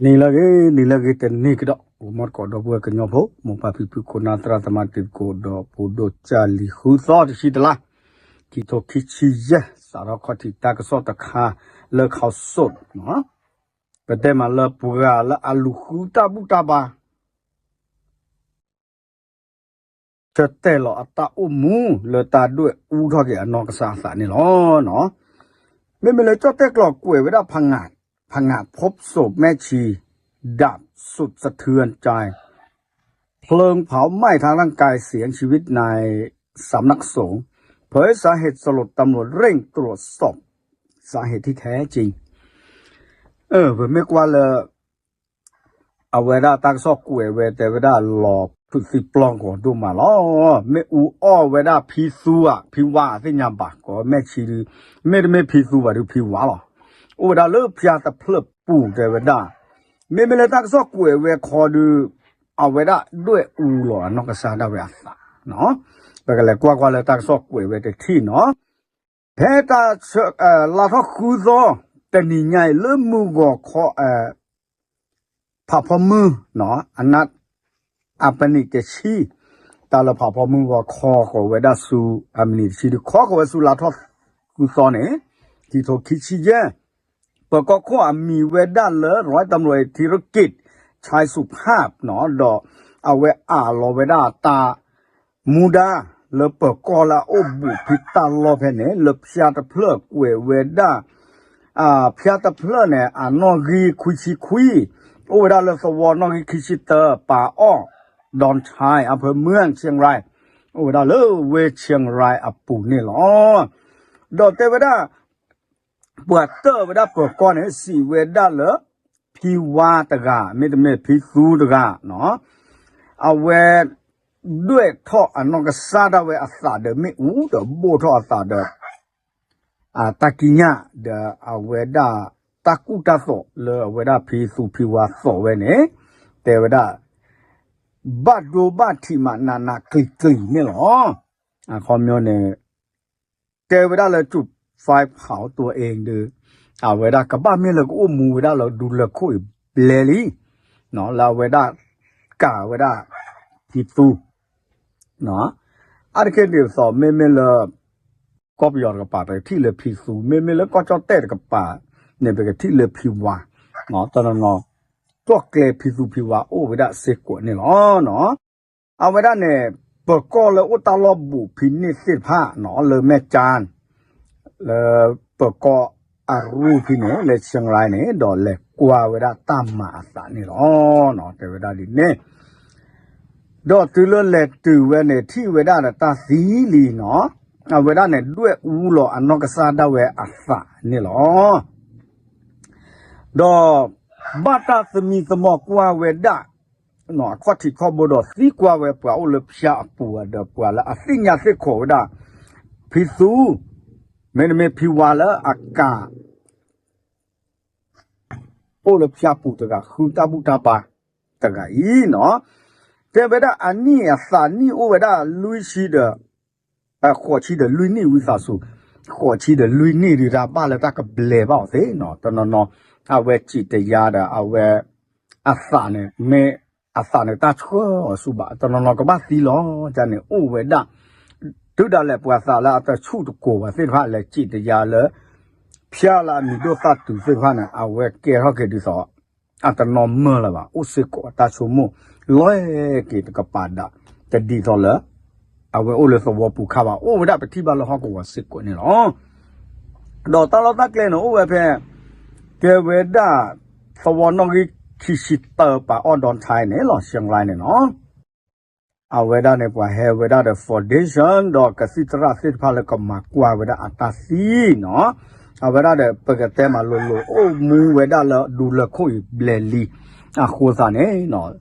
နံၤလၢအဂ့ၤ နံၤလၢအဂ့ၤ တနံၤကဒီး အိၣ်မီတကိးဒီပုၢ်ဝဲၢ်ကညီဖိ မိၢ်ပၢ်ဖံဖု ခိၣ်နၢ်သရၣ်သမါတံၤသကိး ဒီးပှၤဒိၣ်ကၢ်လံၤဃုသီတဆံတလါ ခံထိခံဆံယဲၢ် စးထီၣ်ခီၣ်ထံးတၢ်ကစီၣ်တခါလၢ ခီစိး ပတဲမးလၢပှၤလၢအလူၤဃုတၢ်ဘူၣ်တၢ်ဘါ ဆၢတဲာ်လီၤအတၢ်အိၣ်မူလၢတၢ်ဒွဲၣ်အူထီၣ်က့ၤအနီၢ်ကစၢ်အသးန့ၣ်လီၤ. မ့မ့ၢ်လၢကၠီၣ်တဲၣ်ကျိၤကွဲးဝဲဒၣ် ဖးငၣ် ဖးငၣ်พบศพแม่ชี ดาบสุดสะเทือนใจ เพลิงเผาไหม้ทั้งร่างกาย เสียชีวิตในสำนักสงฆ์ เผยสาเหตุสลด ตำรวจเร่งตรวจสอบสาเหตุที่แท้จริง ပမ့ၢ်ကွၢ်လၢ အဝဲဒၣ်တၢ်ကစီၣ်ကွဲးဝဲတဲဝဲဒၣ် လီၤဖုးသံပျီၢ်ကီၤဒိၣ်မးလီၤ. မ့ၣ်အူအီၣ်ဝဲဒၣ်ဖံသူဧါ ဖံဝါသ့ၣ်ညါဘၣ် ကိးမဲာ်ဆံးဒုး မ့တမ့ၢ်ဖံသူဘၣ်ဒုးဖံဝါလီၤ. အိၣ်ဝဲဒၣ်လၢဖၠါတဖျၢၣ်ပူၤတဲဝဲဒၣ် မ့မ့ၢ်လၢတၢ်ကစီၣ်ကွဲးဝဲခီဒုး အဝဲဒၣ်ဒွဲၣ်အူလီၤအနီၢ်ကစၢ်ဒၣ်ဝဲအသး ပကလဲၤကွၢ်ကွၢ်လၢတၢ်ကစီၣ်ကွဲးဝဲတထံၣ်နီၤ ဖဲတၢ် လါထီၣ်ဃုသီ တနံၤညါအံၤ လၢမုၢ်ဂီၤခီ ဖးဖီမုၢ် အနၢ် အပနံးတဆံ တၢ်လၢဖးဖီမုၢ်ဂီၤခီဃီၤဝဲဒၣ်ဆူ အမံးနံးတဆံဒုးခီဃီၤဝဲဆူလါထီၣ်ဃုသီန့ၣ် ခံထိခံဆံယဲၢ် ပၢၤကီၢ်ခိၣ်အမံၤဝဲဒၣ်လၢ ร้อยตำรวจเอกธีรกิจ ชัยสุภาพ ဒီးအဝဲအးလီၤဝဲဒၣ်တၢ် မူဒါ လၢပၢၤကီၢ်လၢအအိၣ်ဘူးဖံတၢ်လီၢ်ဖဲန့ၣ် လၢဖၠါတဖျၢၣ်ကွဲးဝဲဒၣ် ဖၠါတဖျၢၣ်န့ၣ် အနီၣ်ဂံၢ်ခွံဆံခွံ အိၣ်ဝဲဒၣ်လၢသဝီနီၣ်ဂံၢ်ခံဆံတၢ ပာ်အီၣ် ดอนทาย อำเภอเมืองเชียงราย အိၣ်ဝဲဒၣ်လၢဝ့ၢ် เชียงราย အပူၤန့ၣ်လီၤ. ဒီးတဲဝဲဒၣ် ပှၤတၢၢ်ဝဲဒၣ်ပၢၤကီၢ်န့ၣ် စံးဝဲဒၣ်လၢ ဖံဝါတဂၤ မ့တမ့ၢ်ဖံသူတဂၤ အဝဲ ဒွဲၣ်ထီၣ်အနီၢ်ကစၢ်ဒၣ်ဝဲအသးဒီးမ့ၣ်အူ ဒီးဘိၣ်ထီၣ်အသးဒီး တၢ်ကံးညာ် ဒီးအဝဲဒၣ်တၢ်ကူၣ်တၢ်သိးလၢအဝဲဒၣ်ဖံသူဖံဝါသိးဝဲန့ၣ် တဲဝဲဒၣ် ဘၣ်ဒိဘၣ်ထံးမးနးနးကျံၤကျံၤန့ၣ်လီၤ. အခီပညီန့ၣ် တဲဝဲဒၣ်လၢ จุดไฟเผาตัวเอง ဒီး အဝဲဒၣ်ကဘၣ်မ့ၢ်လၢကအိၣ်မူဝဲဒၣ်လၢဒူလၢၢ်ခိၣ်အံၤဘျဲလံ လၢအဝဲဒၣ်ကးဝဲဒၣ် ဖံသူ အါတက့ၢ်ဒ်သိး မ့မ့ၢ်လၢ ကီၢ်ပယီၤတကပၤ ပကထံၣ်လၢဖံသူ မ့မ့ၢ်လၢကီၢ်ကၠီၣ်တဲၣ်တကပၤန့ၣ် ပကထံၣ်လၢဖံဝါ တနီၤနီၤ ကီၢ်ကျဲဖံသူဖံဝါအိၣ်ဝဲဒၣ်စ့ၢ်ကီးန့ၣ်လီၤ. အဝဲဒၣ်န့ၣ် ပၢၤကီၢ်လၢအိၣ်တၢ်လီၢ်ဘူးဖံန့ၣ်သ့ၣ်တဖၣ်နီၤ လၢမဲၢ်ကၠၢၣ် လၢပၢၤကီၢ်အရူၢ်ဖံန့ၣ် လၢ เชียงราย န့ၣ် ဒီးလဲၤကွၢ်ဝဲဒၣ်တၢ်မၤအသးန့ၣ်လီၤ. တဲဝဲဒၣ်ဒ်န့ၣ် ဒီးတုၤလၢလဲၤတုၤဝဲန့ၣ် ထံၣ်ဝဲဒၣ်ဒီးတၢ်သံလံနီၤ အဝဲဒၣ်န့ၣ် ဒွဲၣ်အူလီၤအနီၢ်ကစၢ်ဒၣ်ဝဲအသးန့ၣ်လီၤ. ဒီး ဘၣ်တၢ်သမံသမိးကွၢ်ဝဲဒၣ် အခီၣ်ထံးခီၣ်ဘိဒီးသံကွၢ်ဝဲပှၤအိၣ်လၢဖၠါအပူၤဒီးပှၤလၢအသ့ၣ်ညါသ့ၣ်ခိးဝဲဒၣ် ဖံသူ မ့တမ့ၢ်ဖံဝါလၢအကး အိၣ်လၢဖၠါပူၤတဂၤ ဃုတၢ်ဘူၣ်တၢ်ဘါတဂၤအံၤနီၤ တဲဝဲဒၣ်အနံၣ်အသးနံၣ်အိၣ်ဝဲဒၣ်လွံၢ်ဆံဒီး ဃိးဆံဒီးလွံၢ်နံၣ်ဝံသးစူၤ ဃိးဆံဒီးလွံၢ်နံၣ်ဒုးတၢ်ဘၣ်လၢတၢ်ကဘျဲးဘၣ်အီၤသ့နီၤ တနီၤနီၤ အဝဲစံးတယါဒီးအဝဲ အသးန့ၣ် မ့ၢ်အသးန့ၣ်တၢ်ဆှၢအီၤဆူဘၣ် တနီၤနီၤကဘၣ်သံလီၤ ကန့ၣ်အိၣ်ဝဲဒၣ် တုၤဒၣ်လဲာ်ပှၤသးလၢအတဆူၣ်တကိၤဘၣ်သ့ၣ်တဖၣ်လဲၤစံးတယါလၢ ဖၠါလၢအမံၤဒိၣ်သၣ်တုၤသ့ၣ်တဖၣ်န့ၣ် အဝဲကဲထီၣ်က့ၤဒ်သိး အတနီၤမၢလၢၤဘၣ် အိၣ်စ့ၢ်ကီးအတၢ်ဆိကမိၣ် လီၤက့ၤတကပၤဒၣ် တဒ်သိးလၢ အဝဲအိၣ်လၢသဝီပူၤခါဘၣ် အိၣ်ဝဲဒၣ်ပထံၣ်ဘၣ်လၢဟီၣ်ကဝီၤစ့ၢ်ကီးန့ၣ်လီၤ. ဒီးတၢ်လီၢ်တၢ်ကျဲန့ၣ်အိၣ်ဝဲဖဲ တဲဝဲဒၣ် သဝီနီၣ်ဂံၢ်ခံဆံတၢပာ်အီၣ် ดอนทาย န့ၣ်လီၤ เชียงราย န့ၣ်နီၤ အဝဲဒၣ်န့ၣ် ပှၤဟဲဝဲဒၣ်ဒီး foundation ဒီးကသံၣ်သရၣ်သ့ၣ်တဖၣ်လၢကမၤကွၢ်ဝဲဒၣ်အတၢ်သံနီၤ အဝဲဒၣ်ဒီး ပကတဲမးလိၤလိၤ အိၣ်မူဝဲဒၣ်လၢဒူလၢၢ်ခိၣ်အံၤဘျဲလံ အဃိသတးန့ၣ်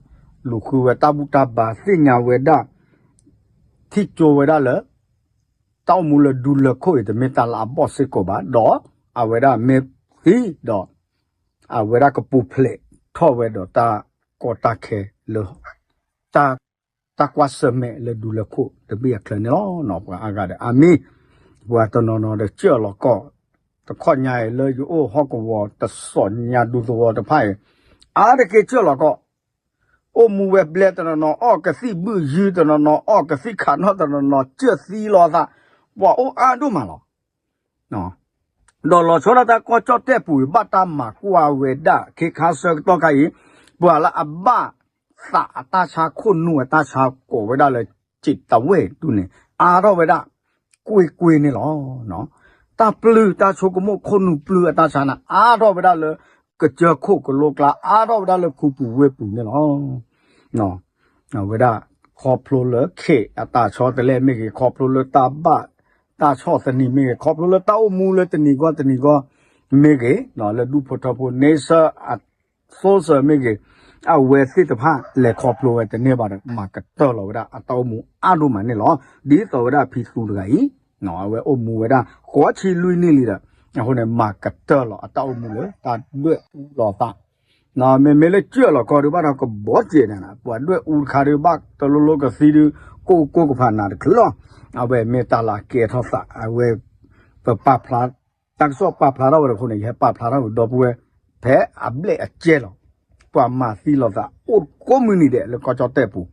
လူၤဃုဝဲတၢ်ဘူၣ်တၢ်ဘါသ့ၣ်ညါဝဲဒၣ် ထံၣ်ကၠိဝဲဒၣ်လၢ တၢ်အိၣ်မူလၢဒူလၢၢ်ခိၣ်အံၤ တမ့ၢ်တၢ်လၢအဘီၣ်စ့ၢ်ကီးဘၣ် ဒီးအဝဲဒၣ်မ့ၢ်သံဒီး အဝဲဒၣ်ကပူၤဖျဲးထီၣ်ဝဲဒီးတၢ်ကီတၢ်ခဲလၢ တၢ် တၢ်ကွၢ်ဆၢၣ်မဲာ်လၢဒူလၢၢ်ခိၣ်တဘ့ၣ်အချၢန့ၣ်လီၤ. ပှၤအါဂၤဒီးအါမံၤ ပှၤတနီၤနီၤဒီးစၢၢ်လီၤကီၢ် တခီညါအံၤလၢယအိၣ်ဟီၣ်ကဝီၤတစီၣ်ညါဒူသဝီတဖၣ်အံၤ အါတက့ၢ်ကၢၢ်လီၤကီၢ်, အိၣ်မူဝဲဘျဲတနီၤနီၤ အီၣ်ကသံၣ်ဘုၣ်ယုၢ်တနီၤနီၤ အီၣ်ကသံၣ်ခးနီၣ်တနီၤနီၤ ကၢၢ်သံလီၤသး, ပှၤအိၣ်အါဒိၣ်မးလီၤ. ဒီးလီၤဆီဒၣ်တၢ်ကီၢ်ကၠီၣ်တဲၣ်ပူၤအံၤ ဘၣ်တၢ်မၤကွၢ်ဝဲဒၣ် ခ့ခါဆၢကတီၢ်ခါအံၤ, ပှၤလၢအဘၣ်သးအတၢ်ဆါခိၣ်နူာ်အတၢ်ဆါကိးဝဲဒၣ်လၢ စံးတဝဲၢ်ဒူၣ်န့ၣ် အါထီၣ်ဝဲဒၣ် ကွ့ၢ်ကွ့ၢ်န့ၣ်လီၤ. တၢ်ပျုၢ်တၢ်ဆိကမိၣ်ခိၣ်နူာ်ပျုၢ်အတၢ်ဆါန့ၣ် အါထီၣ်ဝဲဒၣ်လၢ ကစၢၢ်ခိၣ်ကလိကျါ အါထီၣ်ဝဲဒၣ်လၢခူပူၤဝ့ၢ်ပူၤန့ၣ်လီၤ. အဝဲဒၣ် ခီဖျိလၢခ့အတၢ်ဆီတလဲမ့ၢ်ဂ့ၤ, ခီဖျိလၢတၢ်ဘၣ်တၢ်ဆီၣ်သနံးမ့ၢ်ဂ့ၤ, ခီဖျိလၢတၢ်အိၣ်မူလၢတနံၤဂီၢ်တနံၤဂီၢ်မ့ၢ်ဂ့ၤ, လၢဒူၣ်ဖိထၢဖိန့ဆၢၣ်အသိစၢၤမ့ၢ်ဂ့ၤ, အဝဲသ့ၣ်တဖၣ်လဲၤခီဖျိဝဲတန့ၢ်ဘၣ်ဒီး မၤကတၢၢ်လီၤဝဲဒၣ်အတၢ်အိၣ်မူအါဒိၣ်မးန့ၣ်လီၤ. ဒ်သိးဝဲဒၣ်ဖံသူတဂၤအံၤ, အဝဲအိၣ်မူဝဲဒၣ် ဃိးဆံလွံၢ်နံၣ်လံဒီး အဃိန့ၣ် မၤကတၢၢ်လီၤအတၢ်အိၣ်မူလၢတၢ်ဒွဲၣ်အူလီၤသး မ့မ့ၢ်လၢကၢၢ်လီၤကီၢ်ဒုးဘၣ်ဒီးကဘီစဲးန့ၣ် ပှၤဒွဲၣ်အူတခါဒုးဘၣ်တလိၤလိၤကသံဒုး ကိၣ်ကိၣ်ကဖးနးတချုးလီၤ. အဝဲမ့ၢ်တၢ်လၢကဲထီၣ်သး အဝဲ ပပာ်ဖျါ တၢ်ကစီၣ်ပာ်ဖျါထီၣ်ဝဲတခီန့ၣ် ယဟဲပာ်ဖျါထီၣ်ဝဲဒီပုၢ်ဝဲၢ် ဖဲအဘျဲၣ်အကဲလီၤ. ပှၤမၤသံလီၤသးအိၣ်ကိးမုၢ်နံၤဒဲးလၢကီၢ်ကၠီၣ်တဲၣ်ပူၤ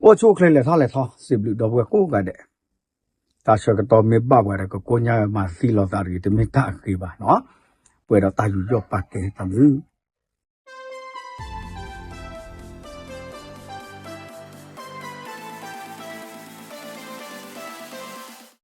အိၣ်ဆူၣ်အိၣ်ချ့လဲၤထီၣ်လဲၤထီ စံးဘျုးဒီပုၢ်ဝဲၢ်ကိးဂၤဒဲး, တၢ်ဆၢကတီၢ်မ့ၢ်ဘၣ်ပှၤဒီး ကကိညါမၤသံလီၤသးတဂ့ၤ တမ့ၢ်တၢ်အဃ့ဘၣ်နီၤ, ပှဲၤဒီးတၢ်ယူးယီၣ်ပာ်ကဲတၢ်ဘျုး